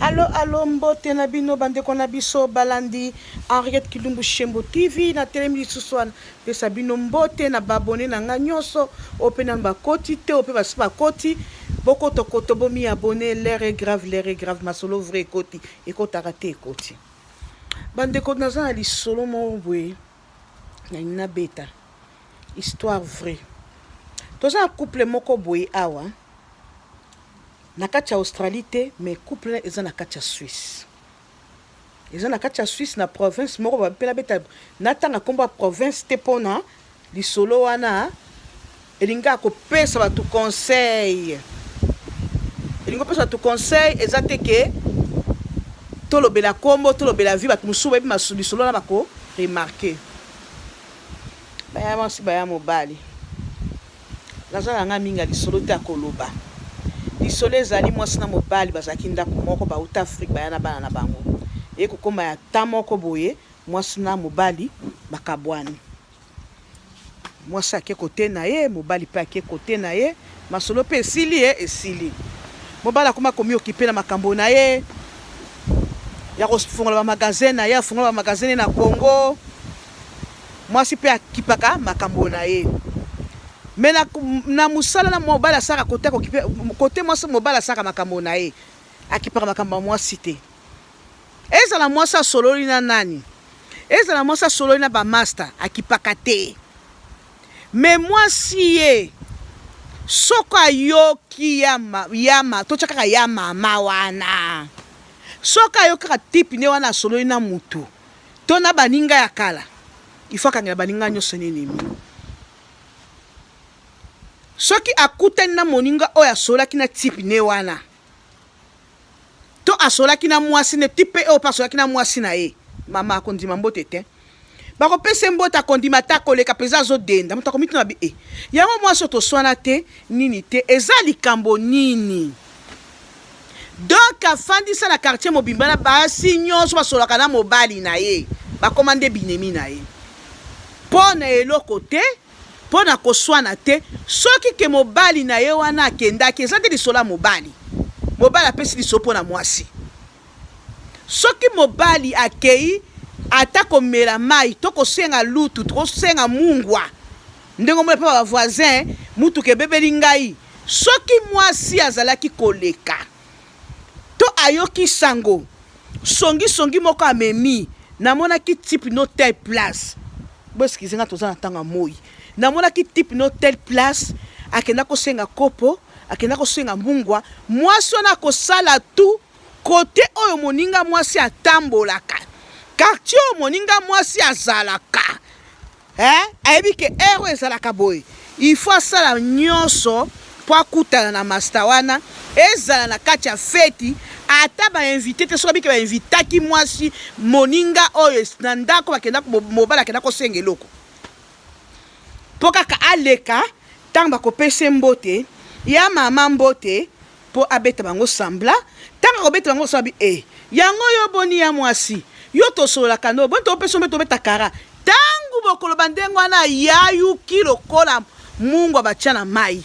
Allo allo mbote na bino bandeko na biso balandi Henriette Kilumbu Shembo TV na telemi lisusu wana pesa bino mbote na babone na nga nyonso oyo mpe nanu bakoti te oyo mpe basi bakoti bokotokoto bomi abonne. L'heure est grave, l'heure est grave. Masolo vrai ekoti, ekotaka te, ekoti. Bandeko, naza na lisolo moko boye nalingi nabeta, histoire vraie. Toza na couple moko boye awa na kati ya Australie te, mais couple eza na kati ya Suisse, eza na kati ya Suisse na province moko mpe nabeta, natanga nkombo ya province te mpona lisolo wana elingi kopesa bato conseil, elingi kopesa bato conseil. Eza te ke tolobela nkombo, tolobela vie. Bato mosusu bayebi lisolo wana, bako remarquer. Baya mwasi, baya mobali, naza na nga mingi ya lisolo te ya koloba. Lisolo ezali mwasi na mobali bazalaki ndako moko, bauta Afrique, baya na bana na bango. Eye kokóma ya ta moko boye, mwasi na mobali bakabwani. Mwasi ake kote na ye, mobali mpe ake kote na ye. Masolo mpe esili, ye esili. Mobali akoma komi occuper na makambo na ye ya kofungola bamagasin na ye, afungola bamagasin na Congo. Mwasi mpe akipaka makambo na ye, mais na mosala na mobali asalaka kote, kote mwasi, mobali asalaka makambo na ye, akipaka makambo ya mwasi te. Ezala mwasi asololi na nani, ezala mwasi asololi na bamaster, akipaka te. Mais mwasi ye, soko ayoki yama, totya kaka ya mama wana, soki ayoki kaka type nde wana asololi na mutu to na baninga ya kala, il faut akangela baninga nyonso nini. Soki akutani na moninga oyo asololaki na type ne wana to asololaki na mwasi ne type oyo mpe asololaki na mwasi na ye, mama akondima mbote te. Bakopesa ye mbote, akondima te, akoleka mpenza azodenda. Moto akomituna bi e yango mwasi oyo toswana te nini te, eza likambo nini? Donc afandisa na quartier mobimba na basi nyonso basololaka na mobali na ye, bakoma nde binemi na ye mpo na eloko te, mpo na koswana te. Soki ke mobali na ye wana akendaki, eza nde lisolo ya mobali. Mobali apesi lisolo mpo na mwasi. Soki mobali akei ata komela mai to kosenga lutu to kosenga mungwa, ndenge omona mpe bavoisin, mutuka ebebeli ngai, soki mwasi azalaki koleka to ayoki sango songisongi moko amemi, namonaki type no telle place, bo excuser nga, toza na ntango ya moi, namonaki type no telle place akenda kosenga kopo, akenda kosenga mungwa, mwasi wana akosala tout kote oyo moninga mwasi atambolaka, quartier oyo moninga mwasi azalaka, eh? Ayebi ke heure oyo ezalaka boye, il faut asala nyonso mpo akutana na master wana. Ezala na kati ya feti, ata bainvite te, soki abike bainvitaki mwasi moninga oyo na ndako bakenda, mobali akenda kosenga eloko mpo kaka aleka, ntango bakopesa mbote ya mama, mbote mpo abeta bango sambla. Ntango akobeta bango sambla, e yango yo boni ya mwasi, yo tosololaka no boni, topesa mpe tobeta kara. Ntango bokoloba ndenge wana, yayuki lokola mungwa batia na mai.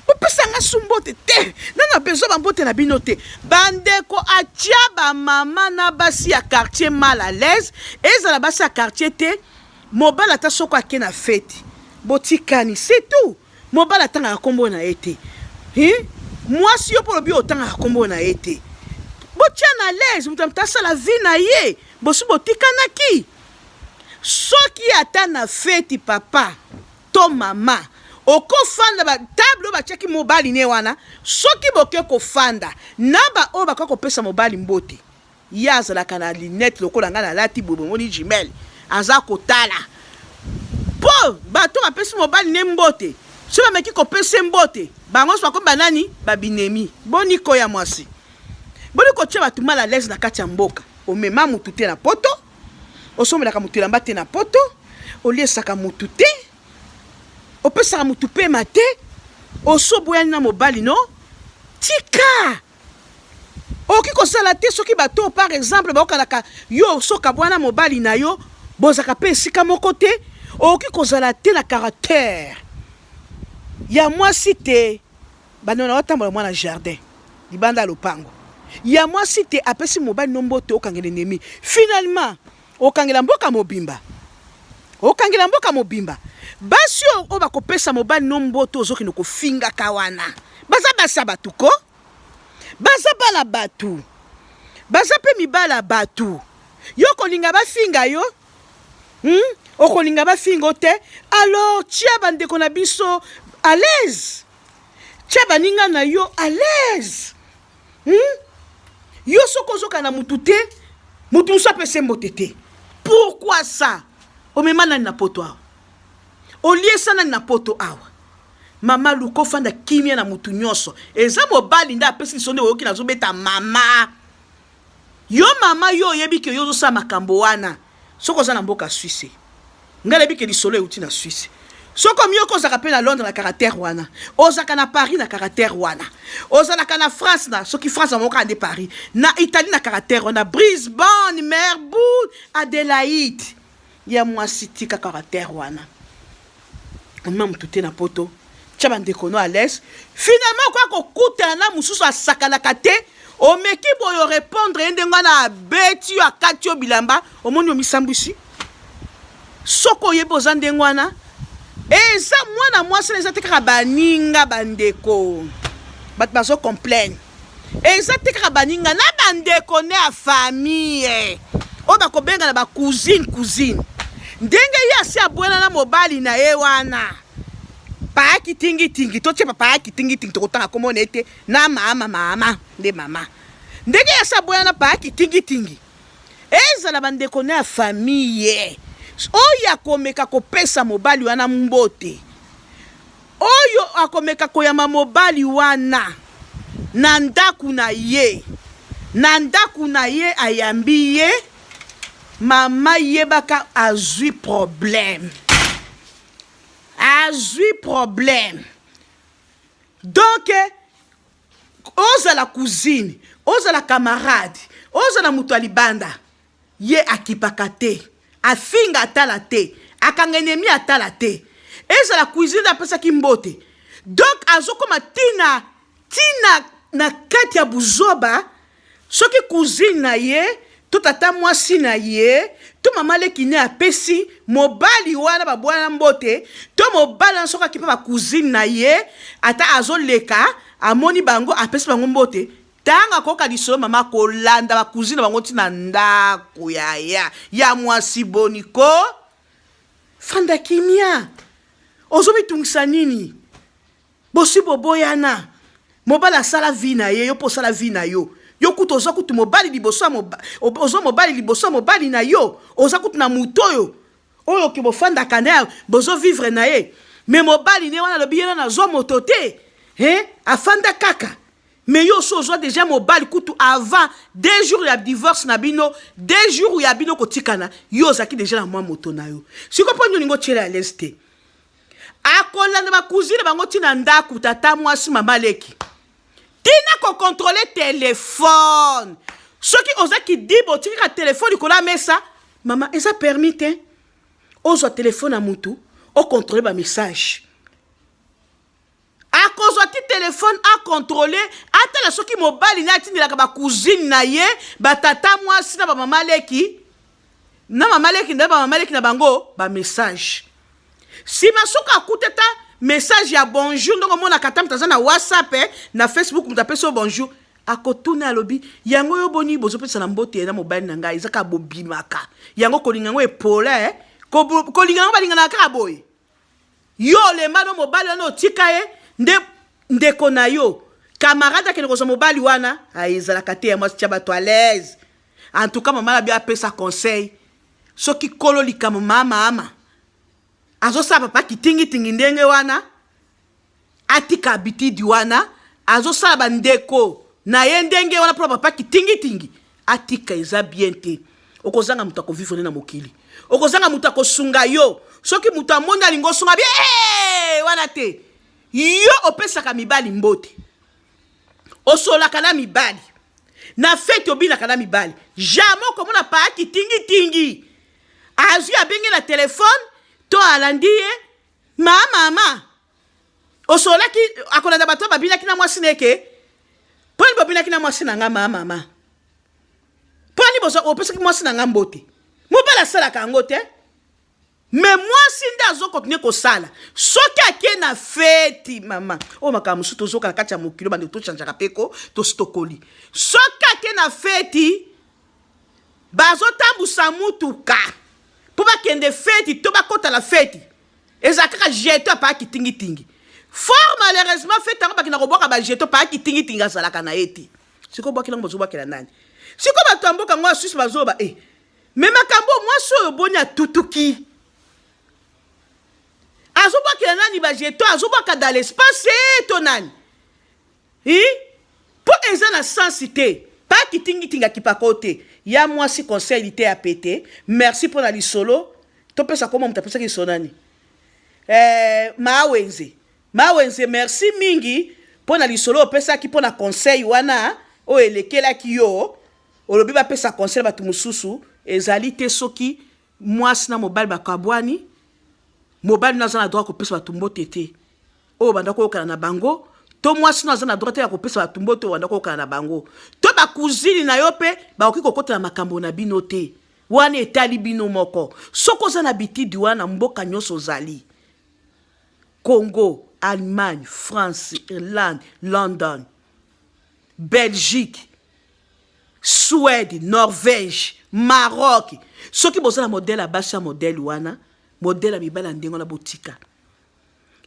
Bopesanga su mbote te, nana besoin bambote na bino te. Bandeko, atia bamama na basi ya quartier mal à l'aise. Ezala basi ya quartier te, mobali ata soko ake na feti, botikani, c'est tout. Mobali atangaka nkombo na ye te. Mwasi, yo mpo olobi otangaka nkombo na ye te, botia na l'aise, moto moto asala vie na ye. Bosi botikanaki. Soki ata na feti, papa to mama okofanda batable oyo batiaki mobali ne wana, soki boke kofanda na baoyo bakoki kopesa mobali mbote, ye azalaka na lunette lokola ngai nalati boye, bomoni jumelle, aza kotala mpo bato bapesi mobali ne mbote. Soki bameki kopesa mbote, bango nyonso bakomi banani? Babinemi. Boni koya mwasi, boni kotia bato mal à l'aise na kati ya mboka? Omema mutu te na Poto, osombelaka mutu elamba te na Poto, oliesaka mutu te, opesaka mutu pema te, osoboyani na mobali no, tika. Okoki kosala te. Soki bato, par exemple, baokanaka yo, soka bwana mobali na yo, bozalaka mpe esika moko te, okoki kozala te na caractère ya mwasi te. Bandeko na, batambola mwana jardin libanda ya lopango. Ya mwasi te apesi mobali no mbote okangela ennemi. Finalement okangela mboka mobimba. Okangela mboka mobimba. Basi oyo oyo bakopesa mobali no mbote ozokende kofingaka wana. Baza basi ya bato ko? Baza bana bato. Baza pe mibali ya bato. Yo okolinga bafinga yo? Hmm? Okolinga bafinga yo te? Alors tia bandeko na biso à l'aise. Tia baninga na yo à l'aise. Yo soki ozoka na mutu te, mutu mosusu apesi mbote te. Pourquoi ça? Omema nani na poto awa? Oliesa nani na poto awa? Mama luka ofanda kimia na mutu nyonso. Eza mobali nde apesi liso nde oyoki nazobeta mama. Yo mama yo oyebi ke yo ozosala makambo wana. Soki oza na mboka Suisse. Ngai nayebi ke lisolo euti na Suisse. Soki omiyoki ozalaka mpe na Londres na caractère wana. Ozalaka na Paris na caractère wana. Ozalaka na France na soki France yango kaka nde Paris. Na Italie na caractère wana. Brisbane, Melbourne, Adelaide. Ya mwasi tika caractère wana. Omema motu te na poto. Tia bandeko no à l'aise. Finalement okoya kokutana na mosusu asakanaka te. Omeki boye orepondre ye ndenge wana abeti yo akati yo bilamba omoni omisambwisi. Soki oyebi oza ndenge wana eza mwana mwasi na eza te kaka baninga bandeko bato bazo complain eza te kaka baninga na bandeko ne ya famille oyo bakobenga na ba cousine cousine ndenge ye asi abwela na mobali na ye wana paya kitingitingi totie papa ya kitingitingi tokotanga komona ete na mama mama nde mama ndenge ye asi abwela na paya kitingitingi ezala bandeko na ya famille oyo akomeka kopesa mobali wana mbote oyo akomeka koyamba mobali wana na ndako na ye na ndako na ye ayambi ye mama yebaka azwi problème azwi problème donc ozala cousine ozala camarade ozala moto ya libanda ye akipaka te afinga atala te akanga ennemi atala te ezala cuisine apesaki mbote donc azokoma tina tina na kati ya buzoba soki cousine na ye to tata mwasi na ye to mama leki ne apesi mobali wana babwana mbote to mobali wana soki akipa bacousine na ye ata azoleka amoni bango apesi bango mbote ntango akoyoka lisolo mama akolanda bacousine na bango ntina ndako yaya ya mwasi boni ko fanda kimia ozomitungisa nini bosi boboyana mobali asala vie na ye yo mpo osala vie na yo yo kutu oza kutu mobali liboso ya oza mobali liboso ya mobali na yo oza kutu na moto oyo oyo ke bofandaka na ye bozo vivre na ye me mobali ne wana alobi ye na nazwa moto te eh? afanda kaka me yo osi ozwa deja mobali kutu avant 2 jours ya divorce na bino 2 jours ya bino kotikana yo ozalaki deja na mwa moto na yo sikoyo mpo nini olingi otyela ya lese te akolanda bacousine bango ntina ndako tata mwasi mama leki tina kocontrôler telefone soki oza kidiba otiki kaka telefone likolo ya mesa mama eza permis te ozwa telefone ya mutu ocontrôler bamessage akozwa ti telefone acontrôler atala soki mobali na atindelaka bacousine na ye batata mwasi na bamama leki na mama leki na bamama leki na bango bamessage nsima soki akuti ata message ya bonjour ndenge omonaka ata moto aza na WhatsApp eh, na Facebook moto apesi yo bonjour akotuna alobi yango yo boni bozopesa na mbote na mobali na ngai eza kaka bobimaka yango kolinga yango epola eh? Kolinga yango balinganaka kaka boye yo olemba no mobali wana otika ye nde ndeko na yo camarade akende kozwa mobali wana ezalaka te ya mwasi tia bato à l'aise. En tout cas mama na bio apesa conseil soki kolo likambo mama ama azosala papa kitingitingi ndenge wana atika habitude wana azosala bandeko na ye ndenge wana mpona papa kitingitingi atika eza bien te. Okozanga moto akovivre nde na mokili okozanga moto akosunga yo soki moto amoni alingi osunga bien hey, wana te yo opesaka mibali mbote osolaka na mibali na fete obinaka na mibali jamais okomona paa kitingitingi azwi abenge na telefone to alandi ye mama mama osolaki akolanda bato babinaki na mwasi na eke. Mpo nini bobinaki na mwasi na nga ma mama? Mpo nini opesaki mwasi na nga mbote? Mobali asalaka yango te. Me mwasi nde azokontinue kosala soki ake na feti mama oyo makambo mosusu tozoka na kati ya mokili bandeko tochanjaka mpe ko tosi tokoli soki ake na feti bazotambusa mutuka mpo bakende feti to bakota na feti eza kaka jeto apaya kitingitingi fort malheureusement feti yango bakenda kobwaka bajeto paya kitingitingi azalaka na ye te sikoyo bwakela yango bozobwakela nani sikoyo bato ya mboka yango ya suisse bazoba e eh. me makambo mwasi oyo boni atutuki azobwakela nani bajeto azobwaka dans l'espace eh, to nani mpo eza na sensi te pa kitingitingi akipaka te ya mwasi conseil te ya pete merci mpo na lisolo topesa koma moto apesaki lisolo nani eh, maawenze maawenze merci mingi mpo na lisolo opesaki mpo na conseil wana oyo elekelaki yo olobi bapesa conseil bato mosusu ezali te soki mwasi na mobali bakabwani mobali no aza na droit kopesa bato mbote te oyo banda koyokana na bango to mwasi no aza na droit te ya kopesa bato mbote oyo banda koyokana na bango to bakuzini na yo mpe bakoki kokota na makambo na bino te wana etali bino moko soki oza na bitidi wana mboka nyonso ozali Congo, Allemagne, France, Irlande, London, Belgique, Suède, Norvège, Maroc. Soki boza na modèle ya basi ya modèle wana, modèle ya mibali ya ndenge wana botika.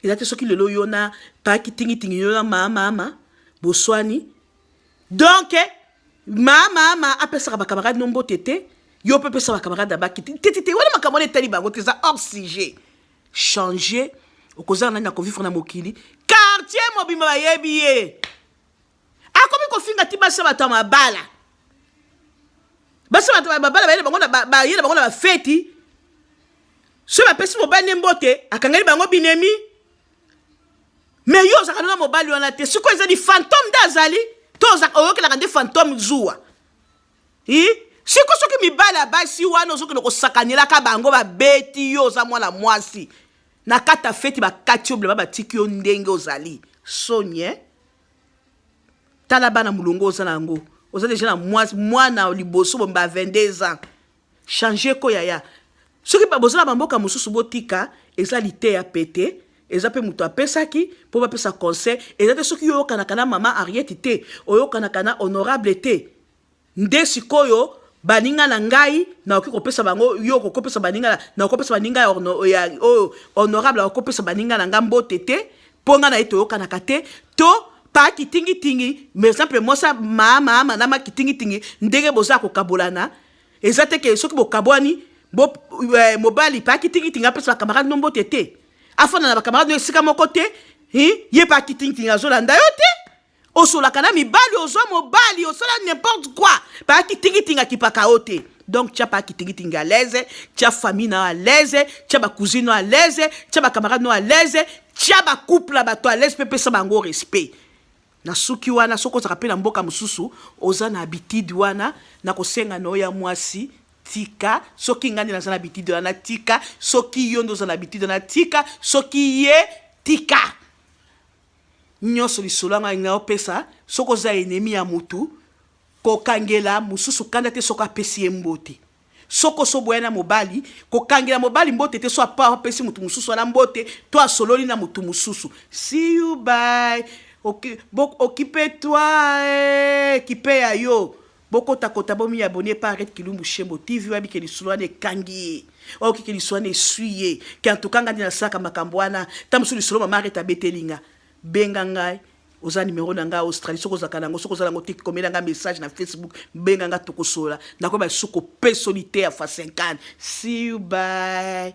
Eza te soki lelo yo na paki tingitingi yo na mama mama boswani. Donc mama mama apesaka ba camarade no mbote te, yo pe pesa ba camarade ya baki te te te wana makambo wana etali bango te eza hors sujet. Changer okozala nani na kovivre na mokili quartier mobimba bayebi ye akomi kofinga ti basi ya bato ya mabala basi ya bato ya mabala bayele bango na bayele bango na bafeti soki bapesi mobali ne mbote akangeli bango binemi me yo ozalaka nona mobali wana te sikoyo ezali fantome nde azali to oyokelaka nde fantome zuwa i siko soki mibali ya basi wana ozokende kosakanelaka bango babeti yo oza mwana mwasi na kati ya feti bakati yo bilamba batiki yo ndenge ozali soni eh? tala bana molongo oza na yango oza deja na mwana liboso bomba 22 ans change ko yaya soki boza na bamboka mosusu botika eza liteya pete eza mpe moto apesaki mpo bapesa conseil eza te soki yo oyokanaka na mama Henriette te oyokanaka na honorable te nde sikoyo baninga na ngai nakoki kopesa bango yo okokopesa baninga nakopesa baninga ya oyo honorable akopesa baninga na ngai mbote te mpo ngai na ye toyokanaka te to pa kitingitingi mais exemple mwasi maama na makitingitingi ndenge boza kokabolana eza te ke soki bokabwani bo, eh, mobali pa kitingitingi apesa bacamarade no mbote te afanda na bacamarade no esika moko te ye pa kitingitingi azolanda yo te osolaka na mibali ozwa mobali osala n'importe quoi pa kitingitingi akipaka yo te donc tia pa kitingitingi à l'aise tia famille na yo à l'aise tia bacousine no à l'aise tia bacamarade no à l'aise tia bacouple ya bato à l'aise mpe pesa bango respect na suki wana soki ozalaka mpe na mboka mosusu oza na habitude wana na kosenga na yo ya mwasi tika soki ngai nde naza na habitude wana tika soki yo nde oza na habitude wana tika soki ye tika nyonso lisolo yango alingi opesa soki oza ennemi ya mutu kokangela mosusu kanda te soki apesi ye mbote soki osoboya na mobali kokangela mobali mbote te so apa apesi motu mosusu wana mbote to asololi na motu mosusu see you bye occupe toi eh, kipe ya yo bokotakota bomi abonner pa Arrête Kilumbu Shembo TV wabi ke lisolo wana ekangi ye oyoki ke lisolo wana eswi ye ke en tout cas ngai nde nasalaka makambo wana ta mosusu lisolo mama Arrête abeteli nga benga ngai oza numero na ngai Australie soki ozalaka nango soki oza nango te komela ngai message na Facebook benga ngai tokosolola nakoyeba soki opesoli te ya fois 50 see you bye.